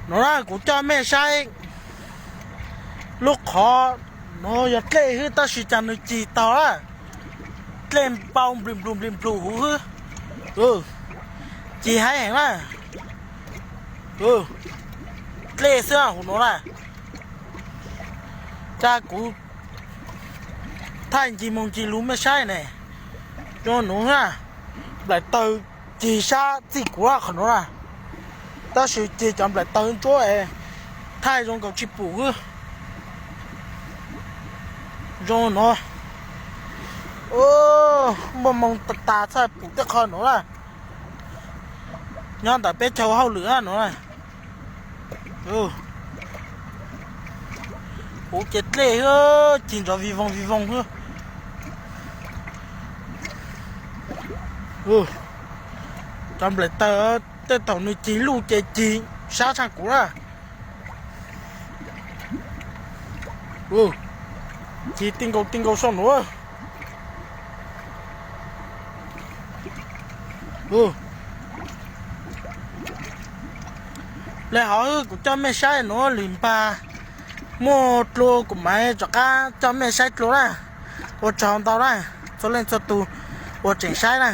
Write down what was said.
No na kuv coj mej saib lub qhov no yog dlej hwb tab sis cas nws cig tag lawm. Dlej npau nplis nplus nplis nplus huv hwb. Cig heev heev na. Dlej xwb huv no na. Cas kuv thaij ncig moog ncig lug mej saib ne. Zoo nuav na, nplaim tawg cig sab txij kuv qhov nuav na. Tab sis cig cov nplaim tawg ntsuab es thaij zoo nkaus tsis pum hwb. Zoo no, muaj moo tas tas txhaj pum tej qho nuav na. Nyob ntawm peb caug hauj lwm nuav na. Huv ces dlej hwb, cig nrov vij voog vij voog hwb. Cov nplaim tawg tej thaum nws cig luj ces cig sab tshaj kuv na. Cig ti nkaus ti nkaus saum nuav. Le hov kuv coj mej saib nuav lwm npag, muaj dlua kuv mam rov qab coj mej saib dlua na. Ua tsaug ntau na, txhua leej txhua tug uas tseem saib na.